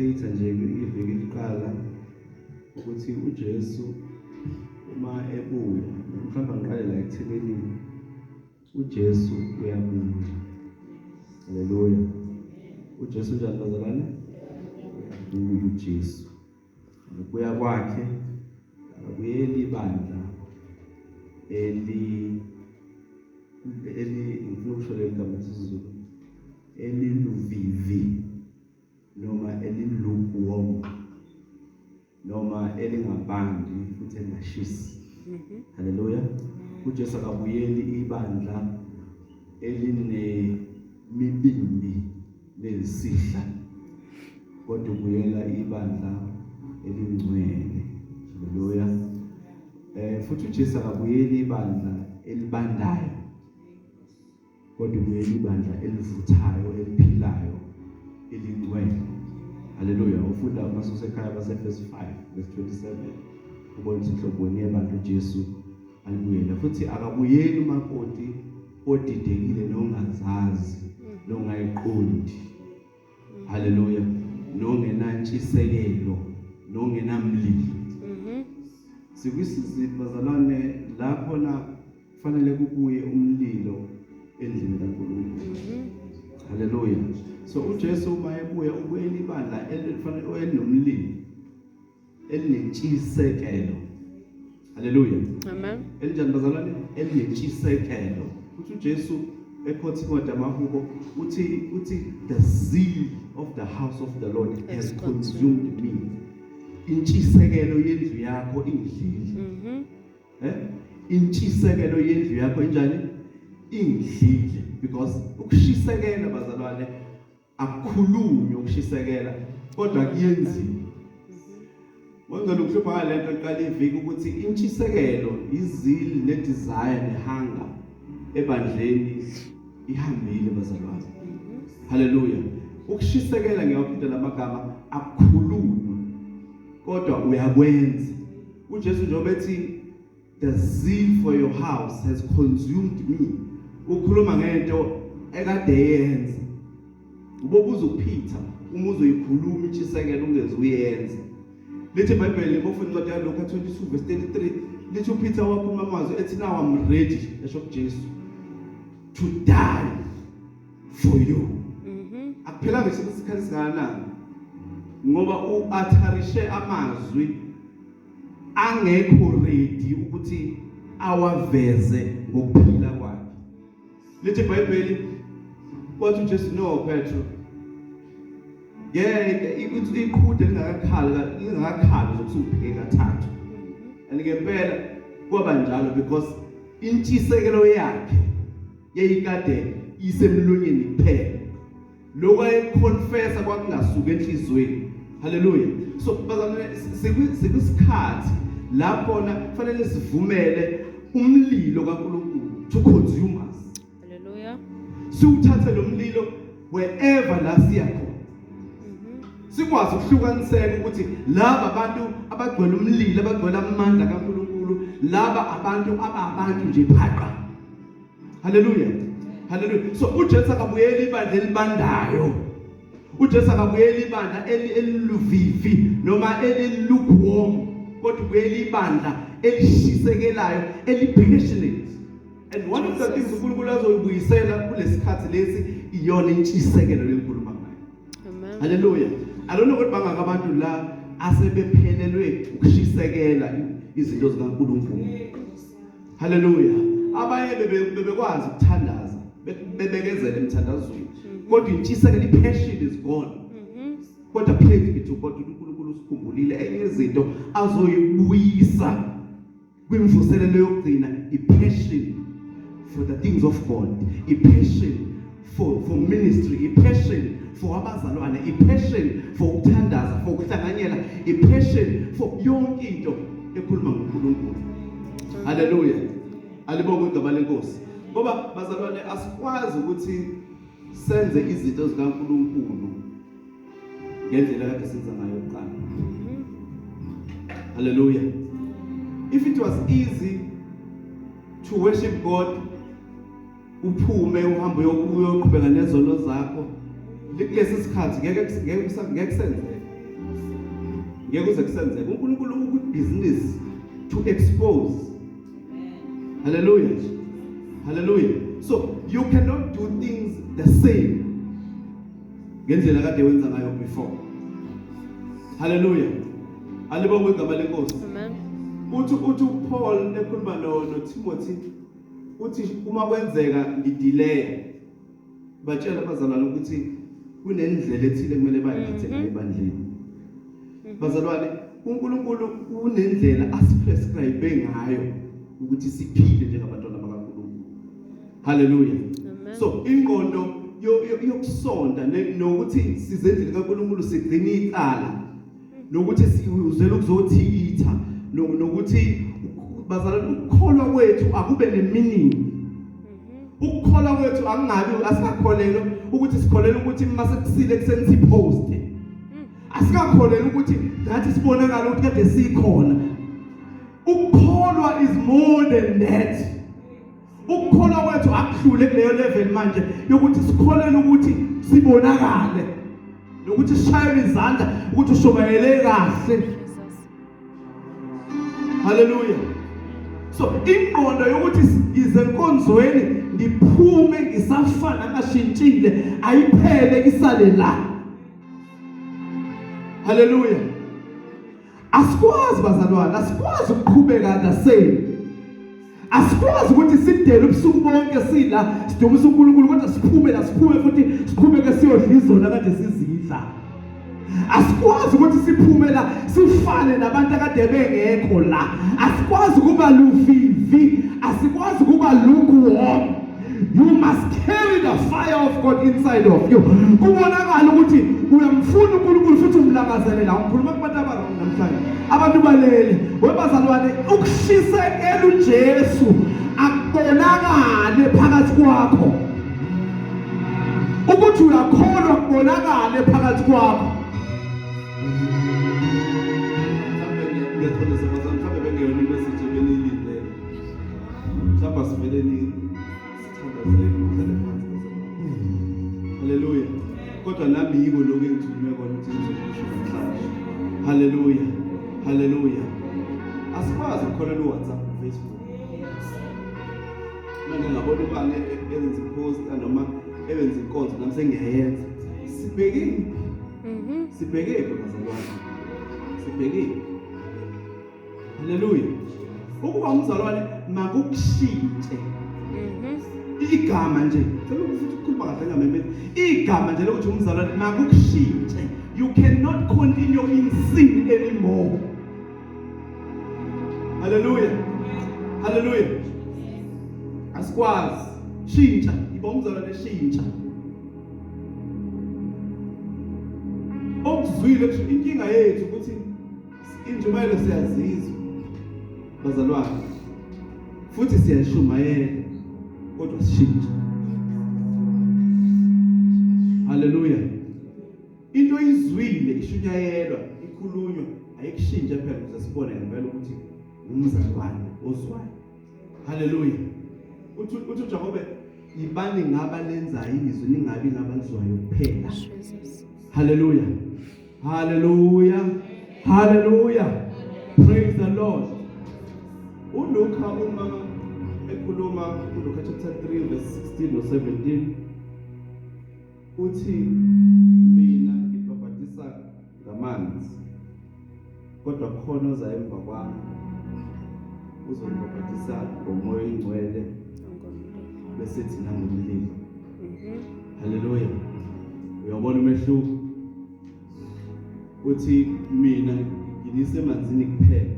Sitha nje iviki liqala ukuthi uJesu uma ebuya, mhlawumbe ngiqale la ekuthenini uJesu uyabuya. Haleluya. UJesu njani bazalwane? Uyabuya uJesu. Nokubuya kwakhe akabuyeli ibandla eli eli ngifuna ukusho leli gama lesiZulu eliluvivi noma elilukewarm noma elingabandi futhi elingashisi. Haleluya. UJesu akabuyeli ibandla elinemibimbi nelisihla, kodwa ubuyela ibandla elingcwele. Haleluya. Futhi uJesu akabuyeli ibandla elibandayo, kodwa ubuyela ibandla elivuthayo, eliphilayo, elingcwele. Haleluya. Ufunda uma usekhaya base verse 5 verse 27, ubona ukuthi inhloboni yebandla uJesu alibuyela. Futhi akabuyeli umakoti odidekile nongazazi nongayiqondi. Haleluya. Nongenantshisekelo, nongenamlilo. Sikwisizini bazalwane la khona kufanele kubuye umlilo endlini kaNkulunkulu. Haleluya. So uJesu uma ebuya ubuyela ibandla elifanele elinomlilo, elinentshisekelo. Haleluya. Amen. Elinjani bazalwane? Elinentshisekelo. Uthi uJesu equote incwadi yamaHubo, uthi "The zeal of the house of the Lord has consumed me." Intshisekelo yendlu yakho ingidlile. Intshisekelo yendlu yakho injani? Ingidlile. Because ukushisekela bazalwane akukhulunywa, ukushisekela kodwa kuyenziwa. Ngicela ukuhlupha ngalento iqala iviki ukuthi intshisekelo, izeal nedesire nehunger ebandleni ihambile bazalwane. Haleluya. Ukushisekela, ngiyawaphinda lamagama, akukhulunywa kodwa uyakwenza. UJesu njengoba ethi, "The zeal for your house has consumed me," ukhuluma ngento ekade yenza. Ubobuza uPeter uma uzoyikhuluma intshisekelo ungeze uyenze. Lithi iBhayibheli uma incwadi yaLuka 22 verse 33, lithi uPeter wakhuluma amazwi ethi, "Now I'm ready," esho kuJesu, "to die for you." Akuphelanga isikhathi singakanani ngoba uatharishe amazwi angekho ready ukuthi awaveze ngokuphila kwakhe. Lithi iBhayibheli kwathi uJesu, "No Petro, ngeke ithi iqhude lingakakhali, lingakakhali uzokusuphike kathathu." And ngempela kwaba njalo because intshisekelo yakhe yayikade isemlonyeni kuphela, lokho ayeconfessa kwakungasuka enhliziyweni. Haleluya. So bazalwane, sikusikhathi la khona kufanele sivumele umlilo kaNkulunkulu to consume us. Hallelujah. Siwuthathe lo mlilo wherever la siya khona, sikwazi ukuhlukaniseka ukuthi laba abantu abagcwele umlilo, abagcwele amandla kaNkulunkulu, laba abantu ababantu nje phaqa. Haleluya, haleluya. So uJesu akabuyeli ibandla elibandayo, uJesu akabuyeli ibandla eliluvivi noma elilukewarm, kodwa ubuyela ibandla elishisekelayo, eli-passionate. And one of the things uNkulunkulu azoyibuyisela kulesikhathi lesi iyona intshisekelo lenkulumo ngayo. Amen. Haleluya. I don't know ukuthi bangaka abantu la asebephelelwe ukushisekela izinto zikaNkulunkulu. Haleluya. Abanye bebekwazi ukuthandaza, bebekezela emthandazweni, kodwa intshisekelo, i-passion is gone. Kodwa praise be to God, uNkulunkulu usikhumbulile. Enye izinto azoyibuyisa kwimvuselelo yokugcina i-passion for the things of God, i-passion for ministry, i-passion for abazalwane, i-passion for ukuthandaza, for ukuhlanganyela, i-passion for yonke into ekhuluma ngoNkulunkulu. Haleluya. Alibonge igama leNkosi. Ngoba bazalwane asikwazi ukuthi senze izinto zikaNkulunkulu ngendlela kade senza ngayo kuqala. Hallelujah. If it was easy to worship God, uphume uhambe uyoqhubeka nezono zakho, kulesi sikhathi ngeke kusenzeke. Ngeke kuze kusenzeke. UNkulunkulu ukwi-business to expose. Hallelujah. Hallelujah. So you cannot do things the same ngendlela kade wenza ngayo before. Hallelujah. Alibongwe igama lenkosi. Amen. Uthi uPaul ekhuluma no Timothy uthi uma kwenzeka ngidelay, batshela abazalwane ukuthi kunendlela ethile kumele bayiphathe ngayo ebandleni. Bazalwane, uNkulunkulu unendlela asiprescribe ngayo ukuthi siphile njengabantwana bakaNkulunkulu. Hallelujah. Amen. So ingqondo yokusonta nokuthi sizendlini kaNkulunkulu sigcina icala, nokuthi uzela ukuzothikitha, nokuthi bazalwane ukukholwa kwethu akube nemeaning. Ukukholwa kwethu akungabi asingakholelwa ukuthi sikholelwa ukuthi mase kusile kuseni sipost. Asingakholelwa ukuthi ngathi sibonakala ukuthi kade sikhona. Ukukholwa is more than that. Ukukholwa kwethu akudlule kuleyo level manje yokuthi sikholele ukuthi sibonakale, nokuthi sishayele izandla ukuthi ushumayele kahle. Jesus. Hallelujah. So ingqondo yokuthi ngize enkonzweni ngiphume ngisafana ngashintshile ayiphele isale la. Hallelujah. Asikwazi bazalwane, asikwazi ukuqhubeka the same. Asikwazi ukuthi sidele ubusuku bonke sila sidumisa uNkulunkulu kodwa siphume la, siphume futhi siqhubeke siyodla izona kade sizidla. Asikwazi ukuthi siphume la sifane nabantu akade bengekho la. Asikwazi ukuba luvivi, asikwazi ukuba lukewarm. You must carry the fire of God inside of you. Kubonakala ukuthi uyamfuna uNkulunkulu futhi umlangazelela. Ngikhuluma kubantu abarong namhlanje. Abantu balele. Webazalwane, ukushisekela uJesu akubonakale phakathi kwakho. Ukuthi uyakholwa kubonakale phakathi kwakho. Ngiyaxolisa bazalwane, mhlawumbe bengeyona imessage ebeniyilindele. Mhlawumbe asivele ni sithandazele, ngihlale phansi bazalwane. Hallelujah. Kodwa nami yiko lokhu engithunywe kona ukuthi ngizokusho namhlanje. Hallelujah. Hallelujah. Asikwazi ukukholelwa uWhatsApp, uFacebook. Manje ngabona ubani eyenza iposter noma eyenza inkonzo, nami sengiyayenza. Sibheke Sibheke bazalwane. Sibheke. Hallelujah. Ukuba umzalwane makukushintshe. Igama nje, cela futhi ukukhuluma kahle ngamemezi. Igama nje lokuthi umzalwane makukushintshe. You cannot continue in sin anymore. Hallelujah. Hallelujah. Asikwazi. Shintsha, iba umzalwane, shintsha. Okuzwile kusho inkinga yethu ukuthi injumayelo siyazizwa bazalwane, futhi siyashumayela kodwa sishintshe. Hallelujah. Into izwile ishunyayelwa ikhulunywa ayikushintshe phela ukuze sibone ngempela ukuthi umzalwane ozwayo. Hallelujah. Uthi uJakobe, ibani ngaba lenzayo izwi, ningabi ngabalizwayo kuphela. Jesus. Hallelujah. Hallelujah. Hallelujah. Praise the Lord. uLuka uma ekhuluma uLuka chapter 3 verse 16 no 17 uthi, mina ngibhabhatisa ngamanzi, kodwa khona oza emva kwami uzongibhabhatisa ngoMoya oyiNgcwele bese thina nangomlilo. Haleluya. Uyabona umehluko? Uthi mina nginise emanzini kuphela,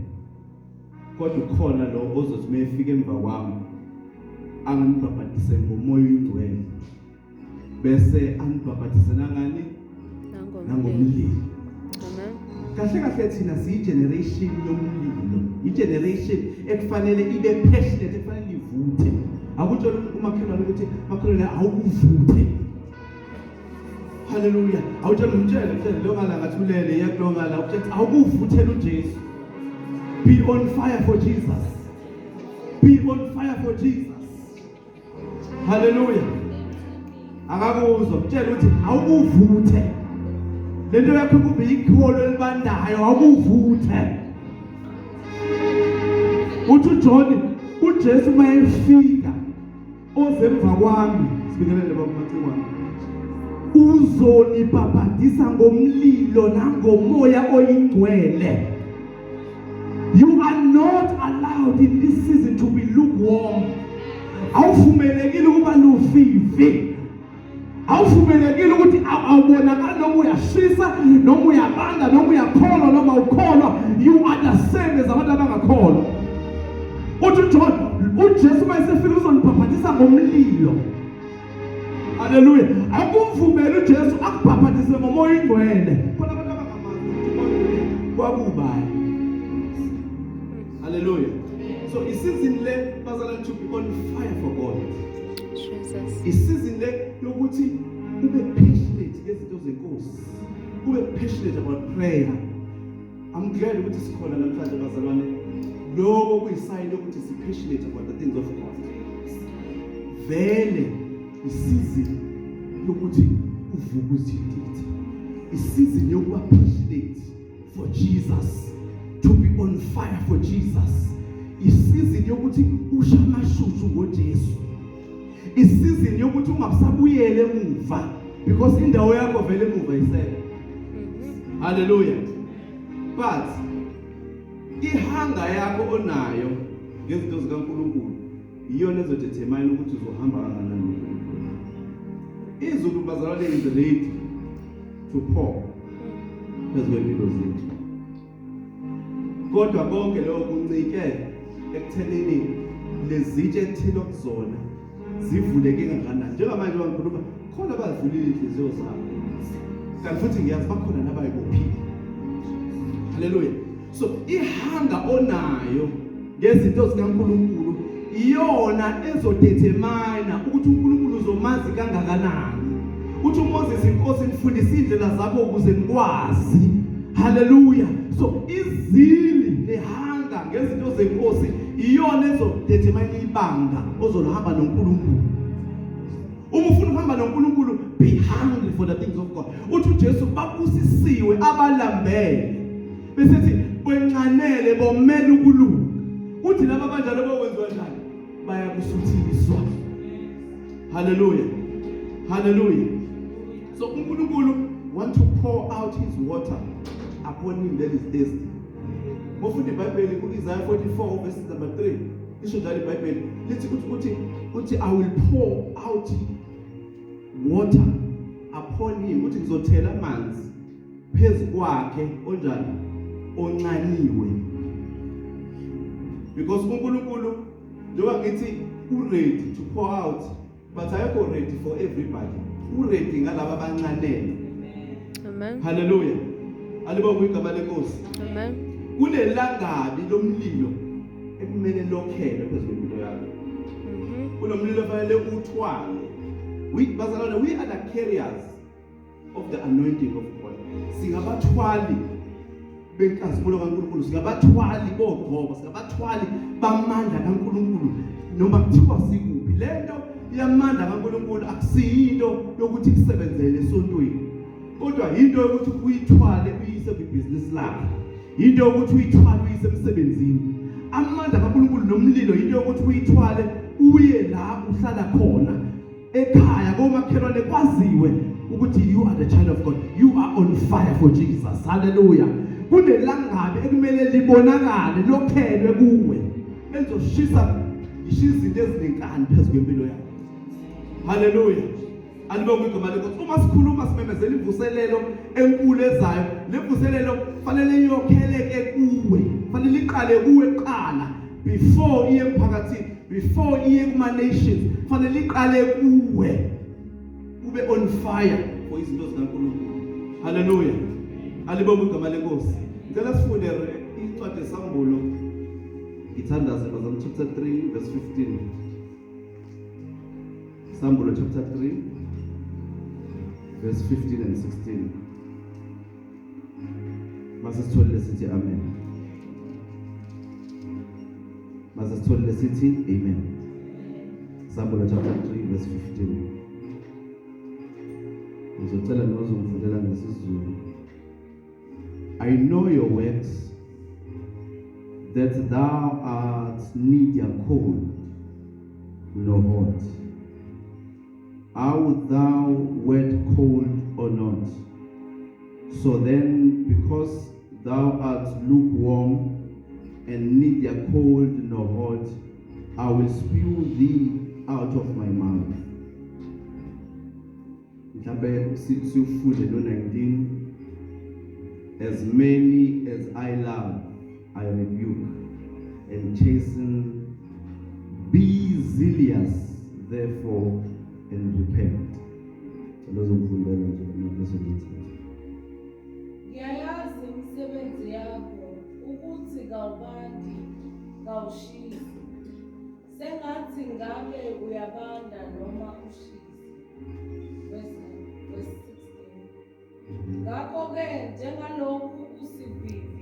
kodwa ukhona lo ozothi mayefika emva kwami angibhabhatise ngoMoya oyiNgcwele bese anibhabhatise nangani? Nangomlilo. Amen. Kahle kahle thina siyi-generation yomlilo, i-generation ekufanele ibe passionate, ekufanele ivuthe. Akutshela umakhelwane ukuthi makhelwane awukuvuthe. Haleluya. Awutshela, umtshele, mtshele lo ngala ngathulele yekulo ngala, utshela awukuvuthela uJesu. Be on fire for Jesus. Be on fire for Jesus. Haleluya. Akakuzwa, mtshele ukuthi awukuvuthe. Lento yakho kube ikholo elibandayo. Wakuvuthe. Uthi uJohn, uJesu mayefika oze emva kwami, sibingelele baba Macingwane, uzonibhabhadisa ngomlilo nangomoya oyingcwele. You are not allowed in this season to be lukewarm. Awuvumelekile ukuba luvivi. Awuvumelekile ukuthi awubonakali noma uyashisa noma uyabanda noma uyakholwa noma ukholwa. You are the same as abantu abangakholwa. Uthi uJohn, uJesu uma esefika uzonibhabhadisa ngomlilo. Haleluya. Akumvumeli uJesu akubhabhadise ngomoya oyingcwele. Khona abantu abangamazi ukuthi umoya oyingcwele kwakubani. Haleluya. So isizini le, bazalwane, to be on fire for God. Jesus. Isizini le yokuthi ube passionate ngezinto zenkosi. Ube passionate about prayer. I'm glad ukuthi sikhona namhlanje, bazalwane. Lokho kuyisayini yokuthi si passionate about the things of God. Vele isizini yokuthi uvuke uzithintithe. Isizini yokuba passionate for Jesus, to be on fire for Jesus. Isizini yokuthi usha amashushu ngoJesu. Isizini yokuthi ungabusabuyele emuva because indawo yakho vele emuva isele. Hallelujah. But i-hunger yakho onayo ngezinto zikaNkulunkulu iyona ezodetermine ukuthi uzohamba kangakanani noNkulunkulu. Izulu, bazalwane, is ready to pour phezu kwempilo zethu. Kodwa konke lokho kuncike ekuthenini lezitshe ethelwa kuzona zivuleke kangakanani. Njengamanje bangikhuluma khona abazivulile inhliziyo zabo. Kanti futhi ngiyazi bakhona nabayibophile. Haleluya. So i-hunger onayo ngezinto zikaNkulunkulu iyona ezodetermine ukuthi uNkulunkulu uzomazi kangakanani. Uthi uMoses, inkosi, ngifundise indlela zakho ukuze ngikwazi. Haleluya. So i-zeal ne-hunger ngezinto zenkosi iyona ezodetermine ibanga ozolihamba noNkulunkulu. Uma ufuna ukuhamba noNkulunkulu, be hungry for the things of God. Uthi uJesu babusisiwe abalambele. Bese benxanele bomela ukulunga. Uthi laba abanjalo bokwenziwa njani? Bayakusuthiswa. Hallelujah. Hallelujah. So uNkulunkulu want to pour out his water upon him that is thirsty. Mofunda iBhayibheli ku-Isaiah 44 verse number 3. Lisho njalo iBhayibheli lithi uthi I will pour out water upon him, uthi ngizothela amanzi phezu kwakhe onjani, onxaniwe. Because uNkulunkulu, njengoba ngithi u-ready to pour out, but ayekho ready for everybody, u-ready ngalaba abanxanele. Amen. Haleluya. Alibongwe igama lenkosi. Amen. Kunelangabi lomlilo ekumele lokhelwe phezu kwempilo yakho. Kunomlilo ofanele uthwale. We, bazalwane, we are the carriers of the anointing of God. Singabathwali benkazimulo kaNkulunkulu, singabathwali bogqobo, singabathwali bamandla kaNkulunkulu noma kuthiwa sikuphi. Lento yamandla kaNkulunkulu akusiyinto yokuthi kusebenzele esontweni, kodwa into yokuthi uyithwale uyise kwibhizinisi lakho, into yokuthi uyithwale uyise emsebenzini. Amandla kaNkulunkulu nomlilo into yokuthi uyithwale uye la uhlala khona, ekhaya komakhelwane, kwaziwe ukuthi you are the child of God, you are on fire for Jesus. Hallelujah. Kunelangabi ekumele libonakale lokhelwe kuwe elizoshisa ngisho izinto ezinenkani phezu kwempilo yakho. Haleluya. Alibongwe igama lenkosi. Uma sikhuluma simemezela imvuselelo enkulu ezayo, le mvuselelo fanele iyokheleke kuwe, fanele iqale kuwe kuqala before iye emphakathini, before iye kuma nations, fanele iqale kuwe, ube on fire for izinto zikaNkulunkulu. Haleluya. Alibongwe igama lenkosi. Ngicela sifunde incwadi yeSambulo, ngithandaze bazalwane, chapter 3 verse 15. Sambulo chapter 3 verse 15 and 16. Mase sitholile sithi amen. Mase sitholile sithi amen. Sambulo chapter 3 verse 15. Ngizocela nozongifundela ngesiZulu. I know your works, that thou art neither cold nor hot. How thou wert cold or not. So then, because thou art lukewarm and neither cold nor hot, I will spew thee out of my mouth. Mhlambe siufunde no 19. As many as I love, I rebuke and chasten. Be zealous, therefore, and repent. Lozongifundela nje amavesi amathathu. Ngiyayazi imisebenzi yakho ukuthi kawubandi kawushisi. Sengathi ngabe uyabanda noma ushise. Verse 16. Ngakho-ke njengalokhu usivivi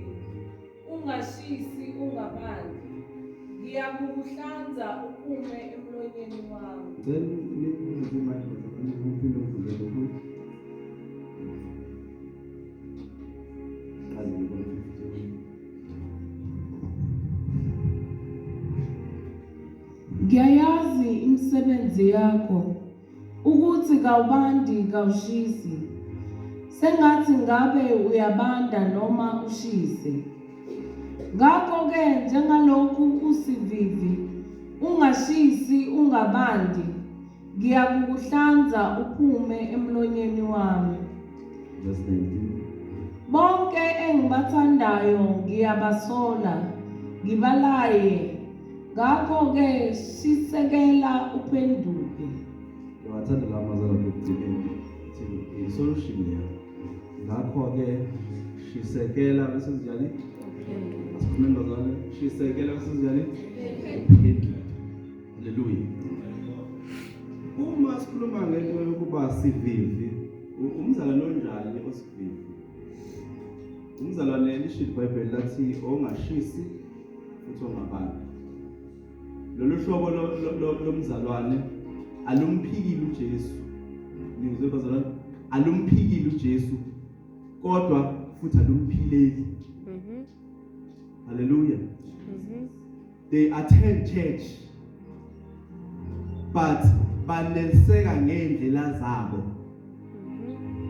ungashisi ungabandi, ngiyakukuhlanza uphume emlonyeni wami. Ngicela nibuze manje uphinde ufundele futhi. Qale ngo 15. Ngiyayazi imisebenzi yakho ukuthi kawubandi kawushisi. Sengathi ngabe uyabanda noma ushise. Ngakho-ke njengalokhu usivivi ungashisi ungabandi, ngiyakukuhlanza uphume emlonyeni wami. Verse 19. Bonke engibathandayo ngiyabasola, ngibalaye. Ngakho-ke shisekela uphenduke. Ngiwathanda la mazwi alapha ekugcineni. Ithi i-solution leyo. Ngakho-ke shisekela bese njani? Asikhulume bazalwane. Shisekela bese njani? Uphenduke. Haleluya. Uma sikhuluma ngento yokuba sivivi, umzalwane onjani osivivi? Umzalwane, lisho iBhayibheli lathi, ongashisi futhi ongabandi. Lolu hlobo lomzalwane alumphikile uJesu. Ningizwe bazalwane, alumphikile uJesu kodwa futhi alumphileli. Hallelujah. They attend church but baneliseka ngendlela zabo.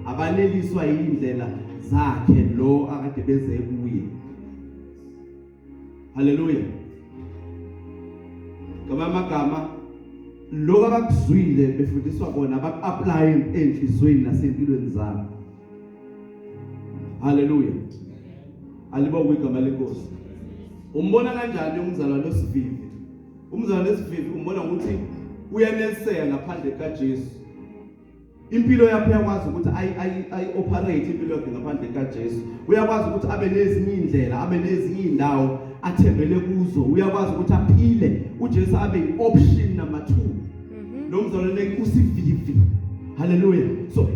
Abaneliswa indlela zakhe lo akade beze kuye. Hallelujah. Ngamanye amagama, lokho abakuzwile befundiswa kona baku-apply enhliziyweni nasempilweni zabo. Hallelujah. Alibongwe igama lenkosi. Umbona kanjani umzalwane osivivi? Umzalwane osivivi umbona ngokuthi uyaneliseka ngaphandle kaJesu. Impilo yakhe uyakwazi ukuthi ayi operate impilo yakhe ngaphandle kaJesu. Uyakwazi ukuthi abe nezinye indlela, abe nezinye indawo athembele kuzo. Uyakwazi ukuthi aphile uJesu abe i-option number 2. Lo mzalwane usivivi. Hallelujah. So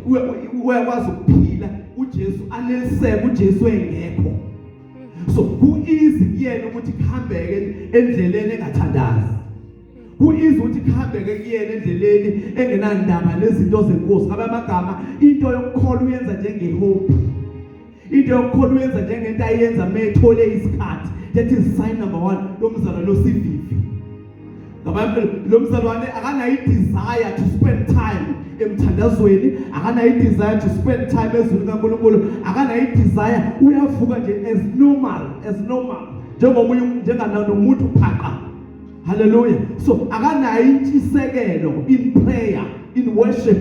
uyakwazi ukuphila uJesu aneliseke uJesu engekho. So ku-easy kuyena ukuthi kuhambeke endleleni engathandazi. Ku-easy ukuthi kuhambeke kuyena endleleni engenandaba nezinto zenkosi. Ngabe amagama, into yokukholwa uyenza njenge-hobby. Into yokukholwa uyenza njengento ayenza methole isikhathi. That is sign number 1 lomzalwane osivivi. Ngoba lo mzalwane akanayo desire to spend time emthandazweni, akanayo desire to spend time ezwini kaNkulunkulu, akanayo desire, uyavuka nje as normal njengomunye njenganomuntu phaqa. Hallelujah. So akanayo intshisekelo in prayer, in worship.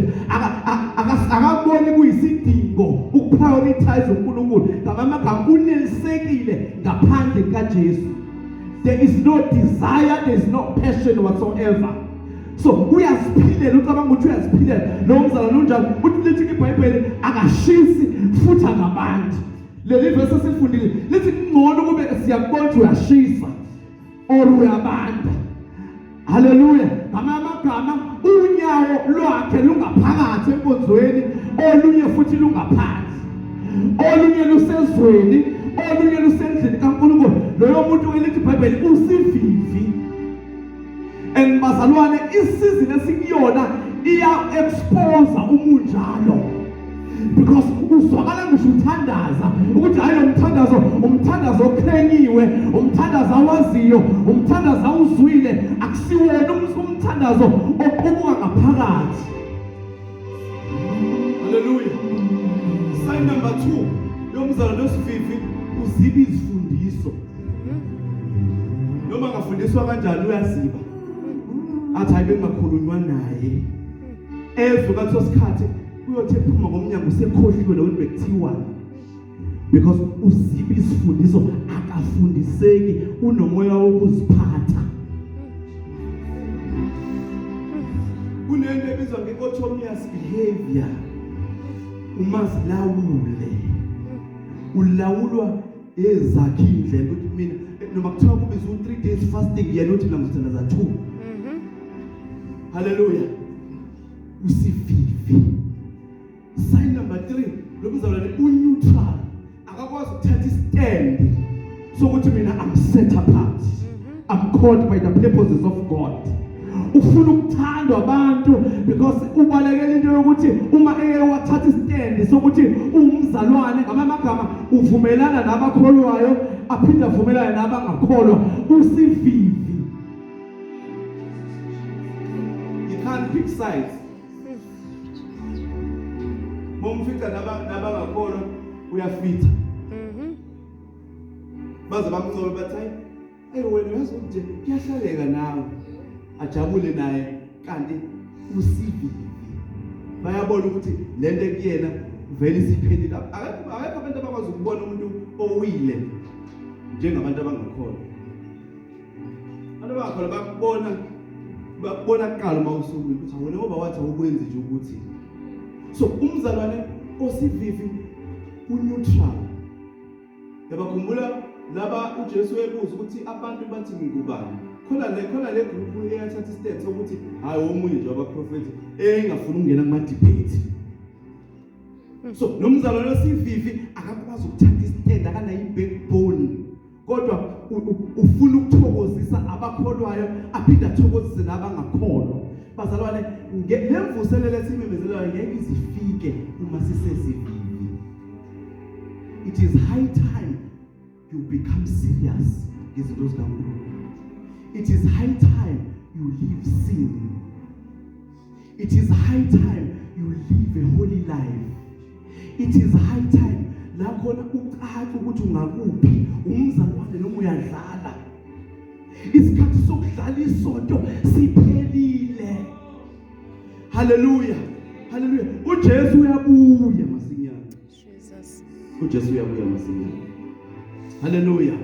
Akaboni kuyisidingo ukuprioritize uNkulunkulu. Ngamagama, unelisekile ngaphandle kaJesu. There is no desire, there is no passion whatsoever. So uyaziphilela, ucabanga ukuthi uyaziphilela. Lo mzalwane unjalo, uthi lithi iBhayibheli akashisi futhi akabandi. Leli verse esifundile lithi kungcono kube siyakubona ukuthi uyashisa or uyabanda. Hallelujah. Ngamagama, unyawo lwakhe lungaphakathi enkonzweni, olunye futhi lungaphansi. Olunye lusezweni, olunye lusendlini kaNkulunkulu. Loyo muntu, elithi iBhayibheli, usivivi. And bazalwane, isizini esikuyona iya expose umunjalo. Because uzwakala ngisho uthandaza ukuthi hayi lo mthandazo umthandazo okhenyiwe, umthandazo awaziyo, umthandazo awuzwile, akusiwona umthandazo oqubuka ngaphakathi. Hallelujah. Sign number 2 yomzalwane osivivi uziba izifundiso. Noma ngafundiswa kanjani uyaziba. Athi hayi bengakhulunywa naye. Ezwe ngaleso sikhathi uyothi ephuma ngomnyango usekhohliwe nokuthi bekuthiwani. Because uziba isifundiso akafundiseki unomoya wokuziphatha. Kunento ebizwa nge-autonomous behavior. Umazilawule. Ulawulwa ezakhe indlela ukuthi mina noma kuthiwa kubizwa u-3 days fasting yena uthi mina ngizothandaza 2. Hallelujah. Usivivi. Sign number 3 lo mzalwane uneutral. Akakwazi ukuthatha istand sokuthi mina I'm set apart. I'm called by the purposes of God. Ufuna ukuthandwa abantu because ubalekela into yokuthi uma eye wathatha istand sokuthi umzalwane ngamagama uvumelana nabakholwayo aphinde avumelane nabangakholwa usivivi. You can't pick sides. Bomfica nabangakholwa uyafitha. Baze bamncome bathi hayi hey wena uyazi ukuthi nje kuyahlaleka nawe. Ajabule naye kanti usivivi. Bayabona ukuthi lento ekuyena vele isiphelile. Akekho abantu abakwazi ukubona umuntu owile njengabantu abangakholwa. Abantu abangakholwa bakubona kuqala uma usukwini ukuthi awona ngoba wathi awukwenzi nje ukuthi. So umzalwane osivivi uneutral. Yabakhumbula laba uJesu ebuza ukuthi abantu bathi ngingubani. Khona le group eyathatha istep sokuthi hayi omunye nje wabaprofeti engafuni ukungena kuma debate. So nomzalwane osivivi akakwazi ukuthatha istand, akanayo i-backbone. Kodwa ufuna ukuthokozisa abakholwayo aphinde athokozise nabangakholwa. Bazalwane, lemvuselelo esimemezelayo ngeke izifike uma sisezivivi. It is high time you become serious ngezinto zikaNkulunkulu. It is high time you leave sin. It is high time you live a holy life. It is high time la khona ucace ukuthi ungakuphi, umzalwane noma uyadlala. Isikhathi sokudlala isonto siphelile. Hallelujah. Hallelujah. uJesu uyabuya masinyane. Jesus. uJesu uyabuya masinyane. Hallelujah.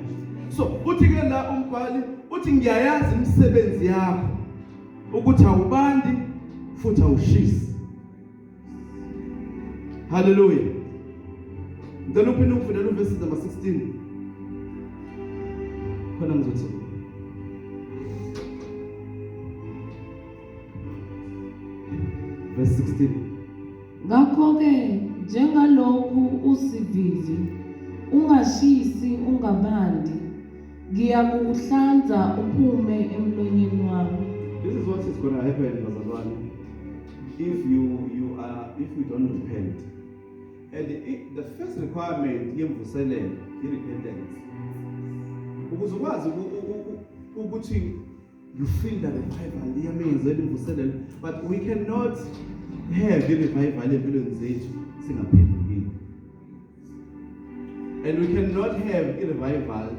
So uthi ke la umbhali uthi ngiyayazi imisebenzi yakho ukuthi awubandi futhi awushisi. Hallelujah. Ngicela uphinde ungifundele uverse number 16. Khona ngizothi verse 16. Ngakho-ke njengalokhu usivivi ungashisi ungabandi ngiyakukuhlanza uphume emlonyeni wami. This is what is going to happen, bazalwane, if you don't repent. And the first requirement yemvuselelo i-repentance. Ukuze ukwazi ukuthi you feel the revival, iyamenzela imvuselelo, but we cannot have i-revival empilweni zethu singaphendukile. And we cannot have i-revival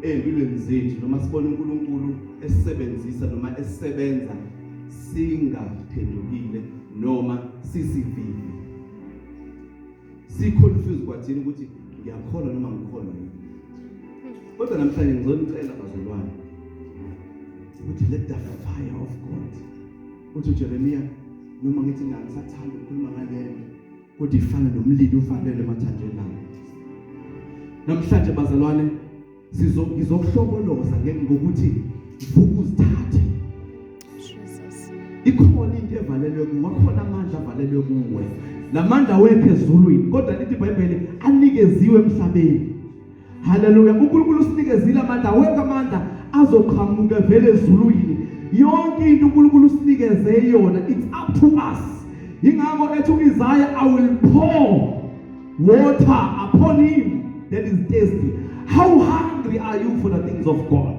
empilweni zethu noma sibone uNkulunkulu esebenzisa noma esebenza singaphendukile noma sisivivi. Siconfuse kwathini ukuthi ngiyakholwa noma ngikholwa yini. Kodwa namhlanje ngizonicela bazalwane ukuthi let the fire of God. Uthi uJeremiah, noma ngithi ngangisathanda ukukhuluma ngalento, kodwa ifana nomlilo uvalelwe emathanjeni ami. Namhlanje bazalwane ngizokuhlokoloza ngokuthi vuka uzithathe. Jesus. Ikhona into evalelwe kuwe, akhona amandla avalelwe kuwe. Lamandla wekhe ezulwini, kodwa lithi iBhayibheli anikeziwe emhlabeni. Haleluya. uNkulunkulu usinikezile amandla, wonke amandla azoqhamuka vele ezulwini. Yonke into uNkulunkulu usinikeze yona, it's up to us. Yingakho ethi uIsaiah, I will pour water upon him that is thirsty. How hungry are you for the things of God?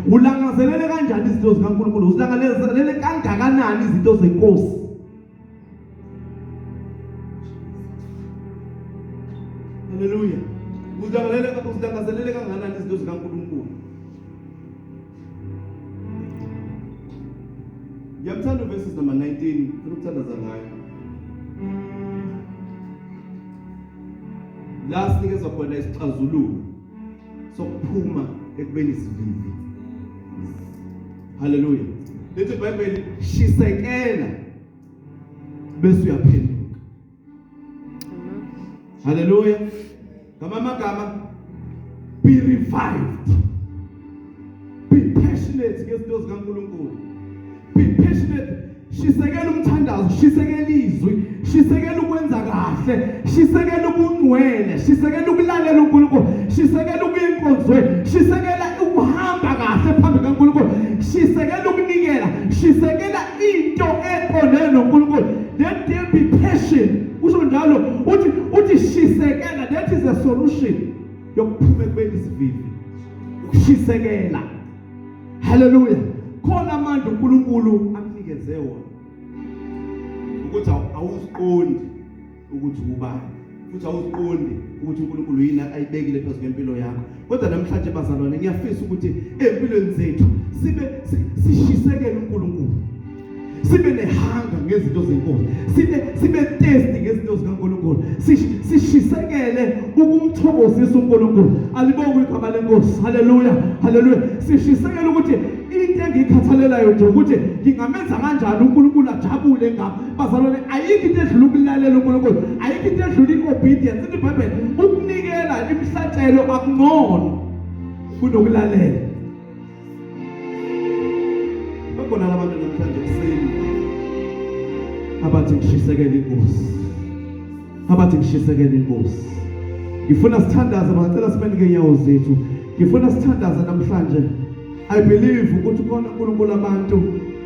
Ulangazelele kanjani izinto zikaNkulunkulu? Uzilangazelele kangakanani izinto zeNkosi? Haleluya. Uzilangazelele kangakanani izinto zikaNkulunkulu? Ngiyamthanda verses number 19, ngifuna ukuthandaza ngayo. La sinikezwa khona isixazululo sokuphuma ekubeni sivivi. Haleluya. Lithi iBhayibheli, shisekela bese uyaphenduka. Haleluya. Ngamagama, be revived. Be passionate ngezinto zikaNkulunkulu. Be passionate. Shisekela umthandazo, shisekela izwi, shisekela ukwenza kahle, shisekela ubungcwele, shisekela ukulalela uNkulunkulu, shisekela ukuya enkonzweni, shisekela ukuhamba kahle phambi kaNkulunkulu, shisekela ukunikela, shisekela into eqondene noNkulunkulu. Let there be passion. Usho njalo uthi shisekela, that is a solution yokuphuma ekubeni isivivi. Ukushisekela. Haleluya. Khona amandla uNkulunkulu akunikeze wona ukuthi awuziqondi ukuthi ubani, futhi awuziqondi ukuthi uNkulunkulu yini ayibekile phezu kwempilo yakho. Kodwa namhlanje bazalwane, ngiyafisa ukuthi empilweni zethu sibe sishisekele uNkulunkulu, sibe nehanga ngezinto zeNkosi, sibe thirsty ngezinto zikaNkulunkulu, sishisekele ukumthokozisa uNkulunkulu. Alibongwe igama leNkosi. Haleluya, haleluya. Sishisekele ukuthi into engiyikhathalelayo nje ukuthi ngingamenza kanjani uNkulunkulu ajabule ngami. Bazalwane, ayikho into edlula ukulalela uNkulunkulu, ayikho into edlula i-obedience. Ithi iBhayibheli, ukunikela imihlatshelo akungcono kunokulalela. Bakhona labantu namhlanje ekuseni abathi ngishisekele inkosi, abathi ngishisekele inkosi. Ngifuna sithandaze, bacela simenike inyawo zethu. Ngifuna sithandaze namhlanje. I believe ukuthi khona uNkulunkulu abantu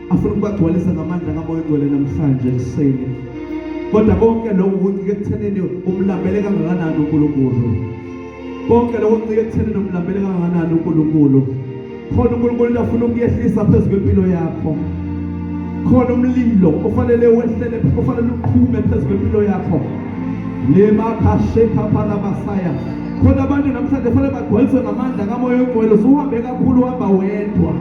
afuna ukubagcwalisa ngamandla kaMoya oNgcwele namhlanje ekuseni. Kodwa konke lokhu kuncike ekuthenini umlambele kangakanani uNkulunkulu. Konke lokho kuncike ekuthenini umlambele kangakanani uNkulunkulu. Khona uNkulunkulu afuna ukuyehlisa phezu kwempilo yakho. Khona umlilo ofanele wehlele, ofanele uqhume phezu kwempilo yakho. Lemakhasheka phalabasaya. Khona abantu namhlanje fanele bagcwaliswe ngamandla kaMoya oNgcwele. Usuhambe kakhulu, uhamba wedwa.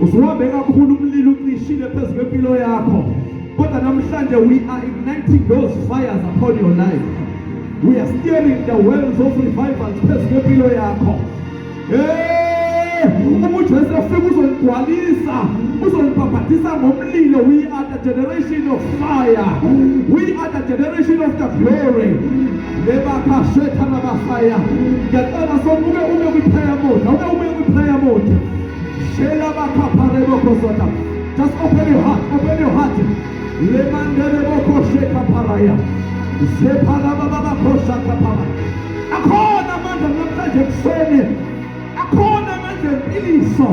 Usuhambe kakhulu, umlilo ucishile phezu kwempilo yakho. Kodwa namhlanje we are igniting those fires upon your life. We are stirring the wells of revival phezu kwempilo yakho. Hey, uma uJesu efika uzonigcwalisa, uzonibhabhadisa ngomlilo. We are the generation of fire. We are the generation of the glory. Lebakashetha nabasaya. Ngiyacela somuke ume kwi-prayer mode. Awuke ume kwi-prayer mode. Shela bakapharebo kosota. Just open your heart, open your heart. Lemandele boko sheka paraya. Zepara baba kosha kapara. Akhona amandla namhlanje ekuseni. Akhona amandla empiliso.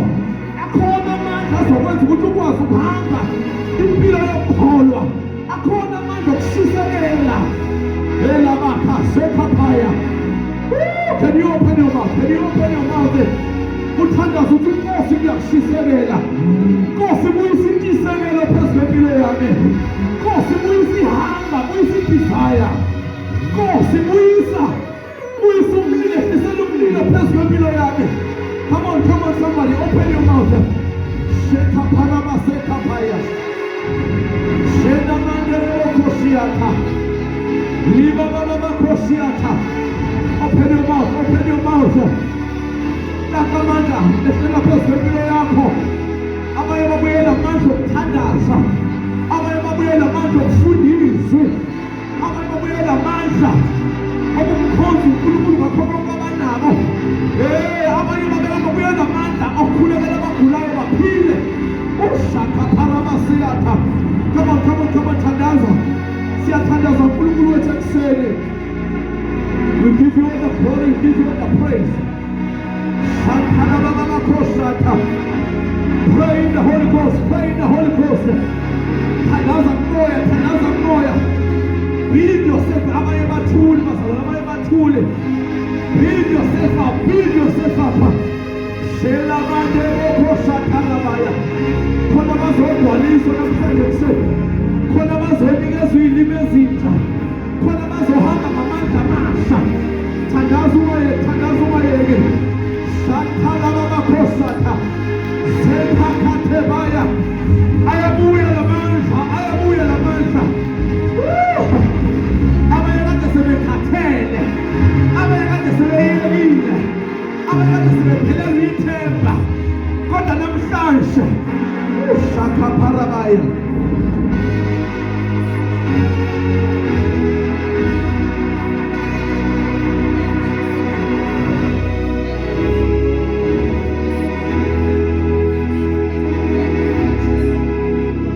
Akhona amandla azokwenza ukuthi ukwazi ukuhamba impilo yokukholwa. Akhona amandla okushisekela. Ela bakha sheka phaya. Can you open your mouth? Can you open your mouth? Uthandaza uthi Nkosi ngiyakushisekela. Nkosi buyisa intshisekelo phezu kwempilo yami. Nkosi buyisa ihamba, buyisa i-desire. Nkosi buyisa umlilo, ehlisela umlilo phezu kwempilo yami. Come on, come on somebody, open your mouth. Sheka parama seka paya. Shenda mandere okoshiata. Liba baba bakoshiata. Open your mouth, open your mouth. Taka amandla ehlela phezu kwempilo yakho. Abanye babuyela amandla okuthandaza. Abanye babuyela amandla okufunda izwi. Abanye babuyela amandla okumkhonza uNkulunkulu ngakho konke abanako. Abanye babuyela amandla okukhulekela abagulayo baphile. Ushaka pharamasiatha. Come on, come on, come on, thandaza. Siyathandaza uNkulunkulu wethu ekuseni. We give you all the glory, we give you all the praise. Shantarababakosata. Pray in the Holy Ghost, pray in the Holy Ghost. Thandaza kumoya, thandaza kumoya. ngaphambili. Build yourself up, build yourself up. Shelamande bokoshatalabaya. Khona bazogcwaliswa namhlanje ekuseni. Khona bazonikezwa iy'limi ezintsha. Khona bazohamba ngamandla amasha. Thandaza ungayeki, thandaza ungayeki. Shatalababakhosatha. Sephakhathebaya. Ayabuya lamandla, ayabuya lamandla. Woo! Abanye kade sebekhathele, abanye kade sebeyekile, abanye kade sebephelelwe ithemba, kodwa namhlanje ushakapharabaya.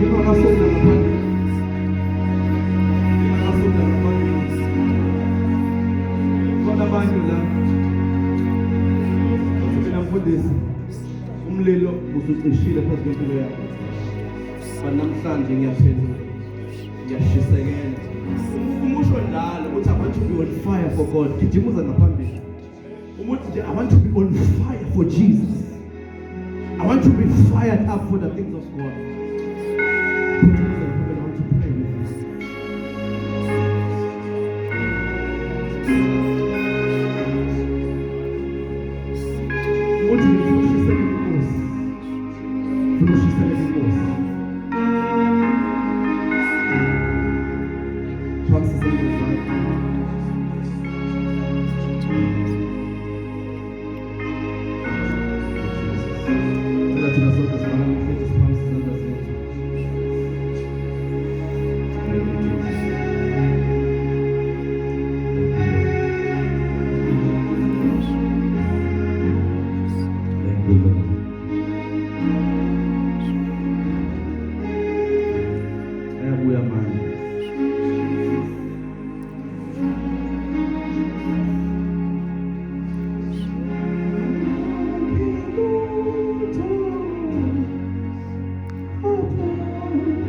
Ngingakasonda ngaphambili, ngingakasonda ngaphambili, khona abantu la bathi, mina mfundisi, umlilo usucishile phezu kwempilo yakho, but namhlanje ngiyaphendula, ngiyashisekela. Umusho njalo uthi, "I want to be on fire for God," gijima uze ngaphambili. Umuthi nje, "I want to be on fire for Jesus. I want to be fired up for the things of God."